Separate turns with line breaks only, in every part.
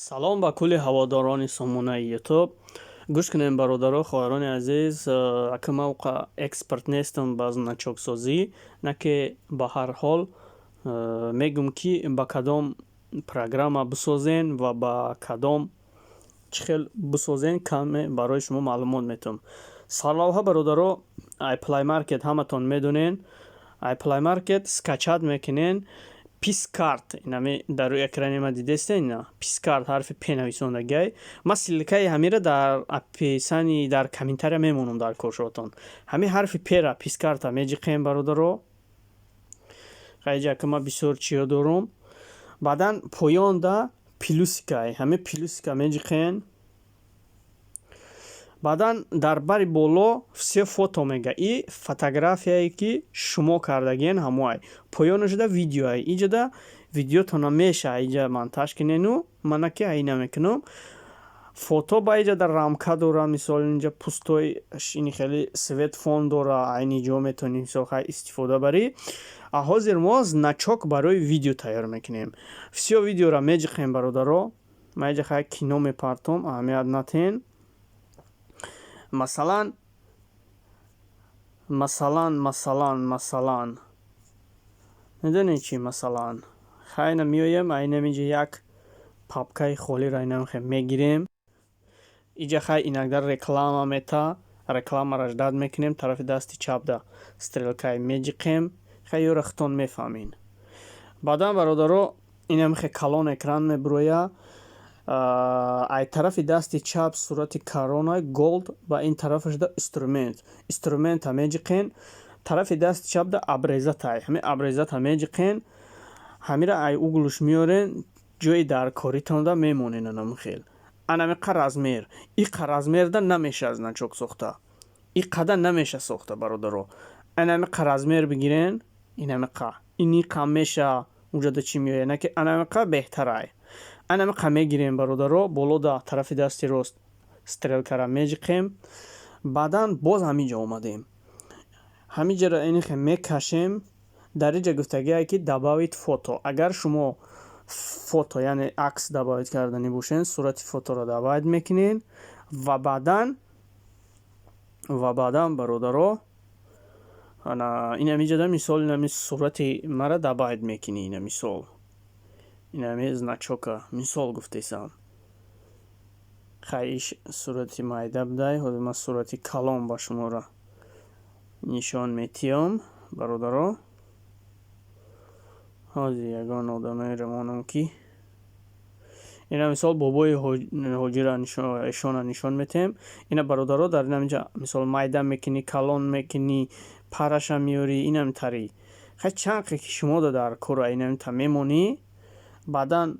Салом ба кулли ҳаводорони сомонаи Ютуб. Гӯш кунем, бародаро, хоҳарони азиз, ака ман уқа эксперт нестам ба значоксозӣ, на ки ба ҳар ҳол мегӯм, ки ба кадом программа бисозен ва ба кадом чӣ хел бисозен, каме барои шумо маълумот метавам. Сарлавҳа, бародаро, ай Play Market ҳаматон медонен. Ай Play Market скачать мекунен PicsArt, инами дар рӯи экрани ма дидестен, ина PicsArt, ҳарфи П нависондагиай. Ман ссылкаи ҳамира дар описании, дар комментария мемонам дар коршотон. Ҳамин ҳарфи П-ра, PicsArt-а меҷиқем, бародаро. Хайҷа ки ман бисёр чиё дорум. Баъдан поёнда плюсикай, ҳамин плюсика меҷиқен. Баъдан дар бари боло «Все фото» мега, и фотографияе, ки шумо кардагиен, ҳамоай. Поёнашда видеоай, иҷода видеотона меша иҷа монтаж кунену мана ки айна мекунам. Фото ба иҷада рамка дора, мисол, инҷа пустой, ини хеле свет, фон дора, айни ҷо метавонӣ, мисол, хай истифода барӣ. А ҳозир мо значок барои видео тайёр мекунем. «Всё видео»ра меҷиқем, бародаро. Ман иҷа хай кино мепартом, аҳамият натен. Масалан, медонед чӣ, масалан, хайна меоем, айнамиҷа як папкаи холиро инамхе мегирем. Иҷа хай инакдар реклама мета, рекламара ждать мекунем, тарафи дасти чапда стрелкаи меҷиқем, хай ёра худтон мефаҳмед. Баъдан, бародаро, инамхе калон экран мебуроя. Ай тарафи дасти чап сурати корона gold, ба ин тарафашда инструмент, инструмента меҷиқен. Тарафи дасти чапда обрезать-ай, ҳамин обрезать-а меҷиқен, ҳамира ай углуш меорен, ҷои даркоритонда мемонен. Анамхел анамиқа размер, иқа размерда намеша значок сохта, иқада намеша сохта, бародаро. Анамиқа размер бигирен, инамиқа, иниқа меша, уҷада чӣ меояд, на ки анамиқа беҳтарай. Анамиқа мегирем, бародаро, болода тарафи дасти рост стрелкара меҷиқем. Баъдан боз ҳаминҷо омадем, ҳаминҷаро инихе мекашем. Дар инҷа гуфтагие, ки «Добавить фото». Агар шумо фото, яъне акс добавить кардани бошед, сурати фоторо добавить мекунед ва баъдан, бародаро, инамиҷада, мисол, инами сурати мара добавить мекунӣ, ина мисол, инами значока, мисол гуфтесам. Хай, иш сурати майда будай, ҳозир ман сурати калон ба шуморо нишон метиҳам, бародаро. Ҳозир ягон одамеро монам, ки ина мисол бобои ҳоҷира эшона нишон метиҳем. Ина, бародаро, дар инаминҷа, мисол, майда мекунӣ, калон мекунӣ, параша меёрӣ, инам тари. Хай, чанд қе ки шумо дар кора инамита мемонӣ. Баъдан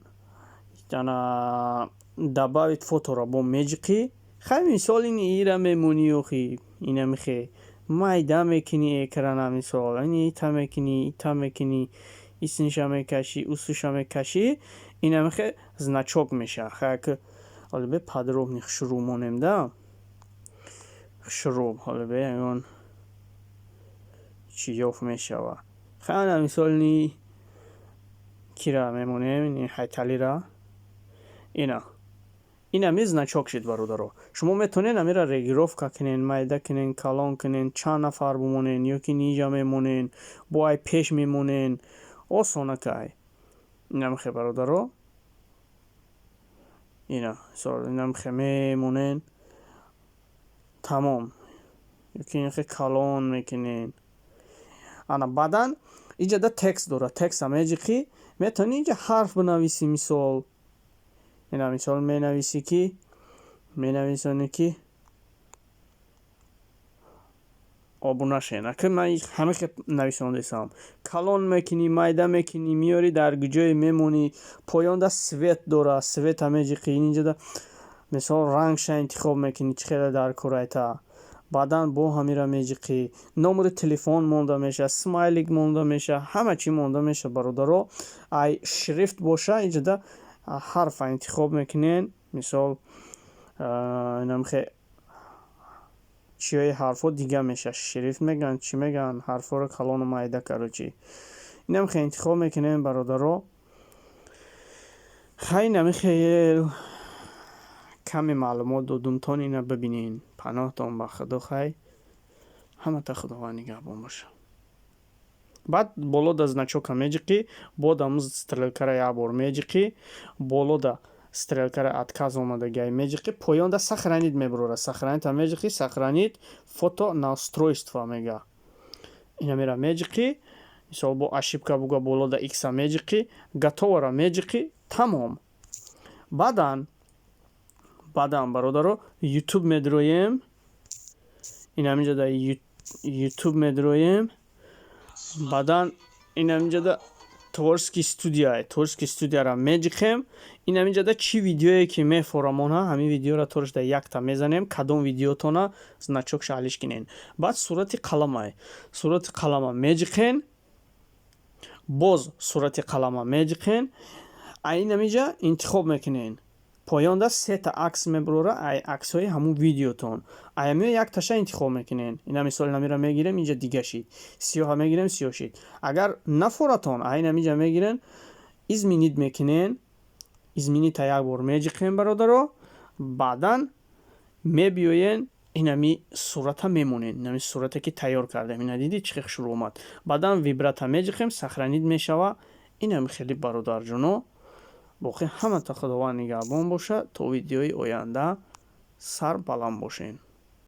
ана «Добавить фото»ро бо меҷиқӣ. Хай, мисол, ин ира мемонӣ, охи инамихе майда мекунӣ экрана, мисол, ин ита мекунӣ, ита мекунӣ, исниша мекашӣ, усуша мекашӣ, инамихе значок меша. Хай, ки ҳоле бе подробный хушрӯ монем да, хушрӯ, ҳоле бе ягон чӣ ёфт мешава. Хай, ана мисол, ни кира мемонем, ини ҳайталира. Ина инами значок шид, бародаро. Шумо метавонед амира регулировка кунен, майда кунен, калон кунен, чанд нафар бимонен ё ки ниҷа мемонен, бо ай пеш мемонен, осонакай. Инамихе, бародаро, ина мисол инамихе мемонен, тамом, ёки инхе калон мекунен. Ана баъдан иҷада текст дорад, текста меҷиқӣ, метавонӣ инҷа ҳарф бинависӣ. Мисол, ина мисол менависӣ, ки менависонӣ, ки обуна шен. Ака ман ҳамихе нависондесам. Калон мекунӣ, майда мекунӣ, меёрӣ, дар ҷое мемонӣ. Поёнда свет дора, света меҷиқӣ, инҷода, мисол, рангша интихоб мекунӣ, чӣ хеле дар корайта. Баъдан бо ҳамира меҷиқӣ, номери телефон монда мешавад, смайлик монда мешавад, ҳама чӣ монда мешавад, бародаро. Ай шрифт боша, инҷода ҳарфа интихоб мекунен, мисол, инамихе чиёи ҳарфҳо дига мешавад, шрифт мегӯянд, чӣ мегӯянд, ҳарфҳоро калону майда, короче, инамихе интихоб мекунем, бародаро. Хай, намихел каме маълумот додумтон, ина бибинен. Паноҳтон ба Худо. Хай, ҳамата Худованд нигаҳбон боша. Баъд болода значока меҷиқӣ, бодам стрелкара як бор меҷиқӣ, болода стрелкара отказ омадагиай меҷиқӣ, поёнда «Сохранить» мебурора, «Сохранить»а меҷиқӣ, «Сохранить фото на устройство» мега, ина мера меҷиқӣ. Мисол, бо ошибка буга, болода икса меҷиқӣ, «Готово»ра меҷиқӣ, тамом. Баъдан, бародаро, Ютуб медроем, инаминҷа да Ютуб медроем. Баъдан инаминҷа творческий студия, творческий студияра меҷиқем. Инаминҷа чӣ видеое ки мефорамона, ҳамин видеоро торашда якта мезанем. Кадом видеотона, значокша алиш кинен. Баъд сурати қаламай, сурати қалама меҷиқен, боз сурати қалама меҷиқен. Инамиҷа интихоб мекунен. Поёнда сета акс мебурора, ай аксҳои ҳамун видеотон аямиё якташа интихоб мекунен. Ина мисол, инамиро мегирем, инҷа дига шид. Сиёҳа мегирем, сиёҳ шид. Агар нафоратон, айнамиҷа мегирен, «Изменить» мекунен. «Изменить»а як бор меҷиқем, бародаро. Баъдан мебиёен, инами сурата мемонен, инами сурате ки тайёр кардем. Ина дидӣ, чӣ хел шурӯъ омад. Баъдан «Выбрать»а меҷиқем, «Сохранить» мешава. Инами хеле, бародарҷоно. Боқӣ ҳамата Худованд нигаҳбон бошад. То видеои оянда сар баланд бошен.